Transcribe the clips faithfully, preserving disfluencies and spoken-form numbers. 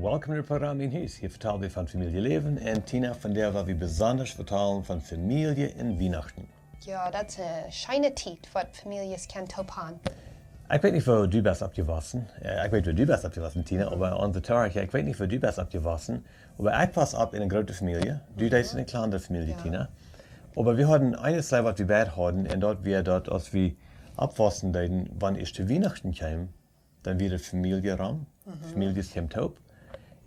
Welkom bie daut Programm Mien Hus. Hia vetalen wie von Famieljeläwen un Tina, vondoag woa wie besonda vetalen von Famielje un Wienachten. Jo, daut es eene scheene Tiet waut Famieljes kjennen toop han. Ekj weet nich woo du best oppjewossen. Äh, ekj weet woo du best oppjewossen, Tina, oba onse Toorhöra, ekj weet nich woo du best oppjewossen. Oba ekj wos opp en eene groote Famielje. Du deist en eene kjlandre Famielje, jo, Tina. Oba wie hauden eene Sach waut wie beid hauden un daut wia daut, aus wie oppwossen deeden, wan ieescht Wienachten kjeem, dan wia de Famielje rom, Famieljes kjeemen toop.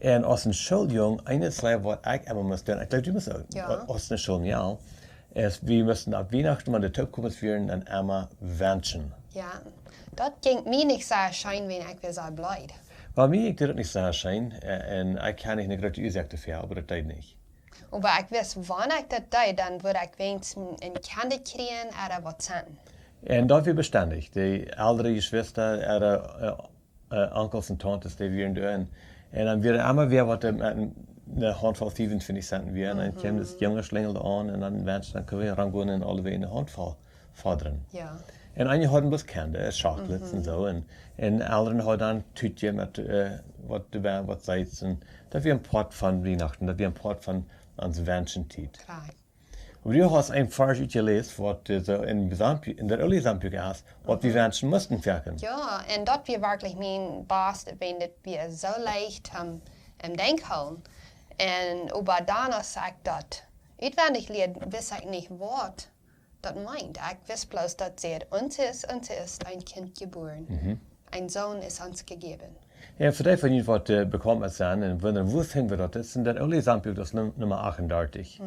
Un aus een Schooljung, eene Sach waut ekj emma must doonen, ekj jleew du must uk, jo, aus een Schooljung, jo, es wie musten opp Wienachten, wan de Toopkomes wieren, dan emma wenschen. Jo, daut jinkj mie nich soo scheen, wan ekj wia soo bleed. Bie mie jinkj daut nich soo scheen, äh, un ekj kaun nich eene groote Uasoak doafäa, oba daut deed nich. Oba ekj wist, wan ekj daut deed, dan wudd ekj weens een Kjint kjrieen ooda waut sennen. Un daut wia bestendich. De eldre Jeschwista, äare, äh, äh, Onkels un Tauntes, dee wieren doa. Un, un dan wia emma wäa waut, äh, met een, eene Hauntvoll fiefuntwintich Cent wia. Un dan kjeem daut junge Schlinjel aun un dan, Mensch, dan kunnen wie rangonen un aulewäajen eene Hauntvoll foddren. Jo. Un eenje hauden bloos Kjint, äh, Chocolates un soo. Un, un eldre hauden dan een Tütje met, äh, waut doabie, waut Seits. Un daut wia een Poat von Wienachten, daut wia een Poat von onse Wenschentiet. Kloa. Oba du hast een Varsch utjeläst, waut, äh, soo en Psalm, en daut oole Psalmbuak es, waut wie wenschen musten foaken. Jo, un daut wia werkjlich mien baste, wan daut wia soo leicht om, om Denkj hoolen. Un oba dan, aus ekj daut utwendich lieed, wist ekj nich waut daut meent. Ekj wist bloos daut säd, "Ons es, ons es een Kind jebuaren. Een Sohn es ons gegeben." Jo, fa dee von junt waut, äh, bekaunt met sent un wundren, wua finjen wie daut? Daut es en daut oole Psalmbuak, daut es Num-, Numma achtundartich.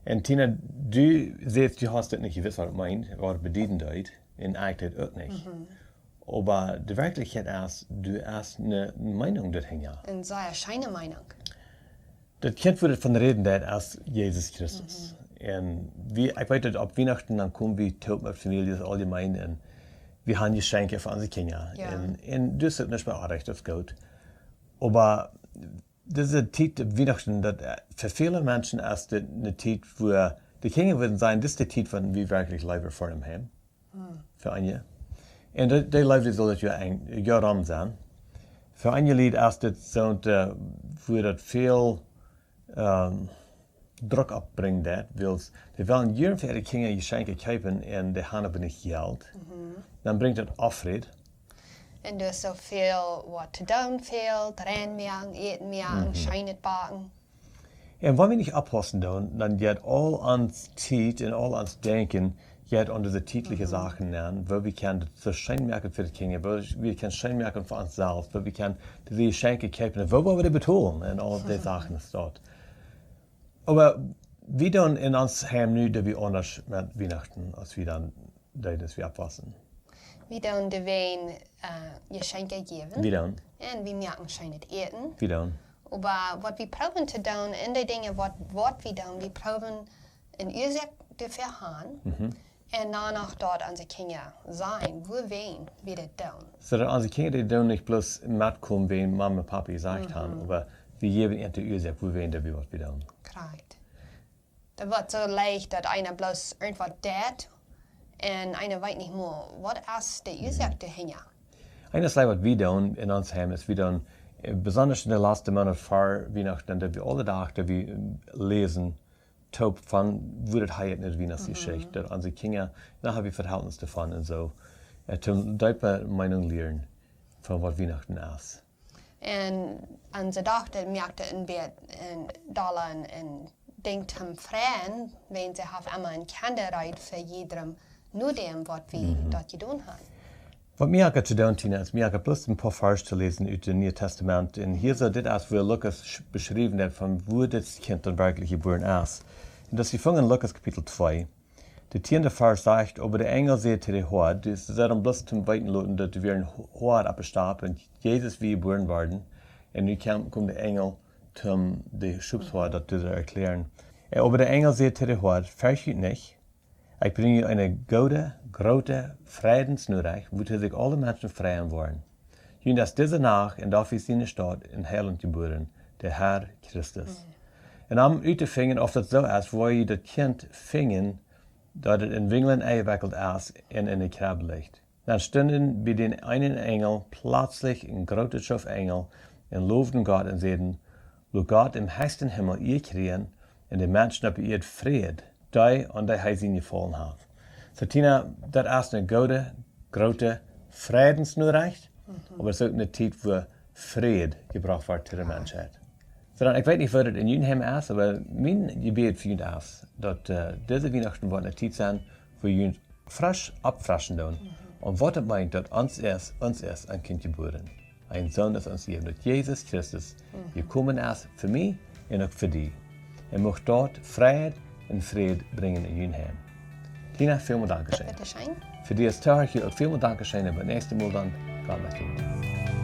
Un Tina, du sajchst, du hast daut nich jewist, waut daut meent, waut daut bedieden deed, un ekj deed uk nich. Oba de Werkjlichkjeit es, doa es eene Meenunk doahinja. Eene sea scheene Meenunk. Daut Kjint, wua daut von räden deed, es Jesus Christus. Un wie, ekj weet daut opp Wienachten, dan komen wie toop met Famieljes auljemein un wie haben Jeschenkje fa onse Kjinja. Jo. Un, un daut es nich mea oajch, daut es goot. Oba dise Tiet, Wienachten, daut, äh, fa väle Menschen es dit eene Tiet, wua de Kjinja wudden sajen, dit es de Tiet, wua wie werkjlich Leew fa am haben. Fa eenje. Un dee, dee Leew, dee saul daut jo eng, jo rom sennen. Fa eenje Lied es dit soo, äh, wua daut väl, ähm, Druck oppbrinjen deit, wiels dee wellen jieren fa äare Kjinja Jeschenkje kjeepen un dee haben oba nich Jelt. Dan brinjt daut Onfräd. Un doa es soo väl waut to doonen fält, reinmoaken, äten moaken, scheenet backen. Un wan wie nich oppaussen doonen, dan jeit aul ons Tiet un aul ons Denkjen jeit aun dise tietliche Sachen aun, woo wie kjennen daut soo scheen moaken fa de Kjinja, woo wie kjennen scheen moaken fa ons selfst, woo wie kjennen dise Jeschenkje kjeepen, woo woa wie dee betolen un aul dee Sachen es daut. Oba wie doonen en ons Heim nu, daut wie aundasch met Wienachten, aus wie dan deeden, aus wie oppwossen. Wie doonen de Wienachten, äh, Jeschenkje jäwen. Wie doonen. Un wie moaken scheenet Äten. Wie doonen. Oba waut wie proowen to doonen, en de Dinja waut, waut wie doonen, wie proowen eene Uasoak doafäa han. Un dan uk daut onse Kjinja seenen, wuarom wie daut doonen. Soo daut onse Kjinja, dee doonen nich bloos metkomen, wan Mama un Papa jesajcht haben, oba wie jäwen an de Uasoak, wuarom wie waut wie doonen. Korrekt. Daut woat soo leicht daut eena bloos irjentwaut deit un eena weet nich mea, waut es de Uasoak doahinja. Eene Sach waut wie doonen en ons Heim es, wie doonen, äh, besonda en de latste Moonat ver Wienachten, daut wie aule Doag, daut wie, äh, läsen, toop von wua daut hia en de Wienachtsjeschicht, daut onse Kjinja, dan haben wie Verhältnis doavon un soo, äh, toom deepe Meenunk lieren von waut Wienachten es. Un onse Dochta moakt een bät een dolla een, een Dinkj toom freien, wan see haft emma een Kjinjareed fa jiedrem, no däm waut wie daut jedonen haben. Waut mie aunjeit to doonen, Tina, es mie aunjeit bloos een poa Varsch to läsen ut daut Niee Tastament. Un hia soo, dit es wua Lukas sch-, beschräwen haft von wua dit Kjint dan werkjlich jebuaren es. Un daut es jefungen en Lukas Kapitel twee. De tieende Varsch sajcht: "Oba de Enjel säd to de Hoad", daut es dan bloos toom weeten loten daut doa wia een Ho-, Hoad opp de Stap un Jesus wia jebuaren worden. Un nu kjeem, kjeem de Enjel toom de Schopshoad daut to erkjlären. Äh, "Oba de Enjel säd to de Hoad: Fercht junt nich. Ekj brinj junt eene goode, groote Freidensnorecht, wuatoo sikj aule Menschen freien woaren. Junt es dise Nacht en David siene Staut een Heilaunt jebuaren, de Herr Christus." Un om uttofinjen auf daut soo es, woo jie daut Kjint finjen, daut et en Winjel enjewekjelt es un enne Kjrebb licht. Dan stunden bie dän eenen Enjel pletslich een grootet Schoof Enjel, un lowden Gott un säden: Lot Gott em hechsten Himmel Ea kjrieen un de Menschen opp de Ieed Fräd, dee aun dee hee sien Jefaulen haft. Soo, Tina, daut es eene goode, groote Freidensnorecht, oba et es uk eene Tiet, wua Fräd jebrocht woat to de Menschheit. Soo, dan, ekj weet nich, woo daut en jun Heim es, oba mien Jebäd fa junt es, daut äh, dise Wienachten woat eene Tiet sennen, wua junt fresch oppfreschen doonen. Un waut daut meent, daut ons es, ons es een Kjint jebuaren. Een Sän es ons jejäft, daut Jesus Christus jekomen es fa mie un uk fa die. Un mucht daut Fräd un Fräd brinjen en jun Heim. Tina, välmol Dankscheen. Bitte schön. Fa die aus Tohorcha uk välmol Dankscheen un bat daut näakjste Mol dan. Gott met junt.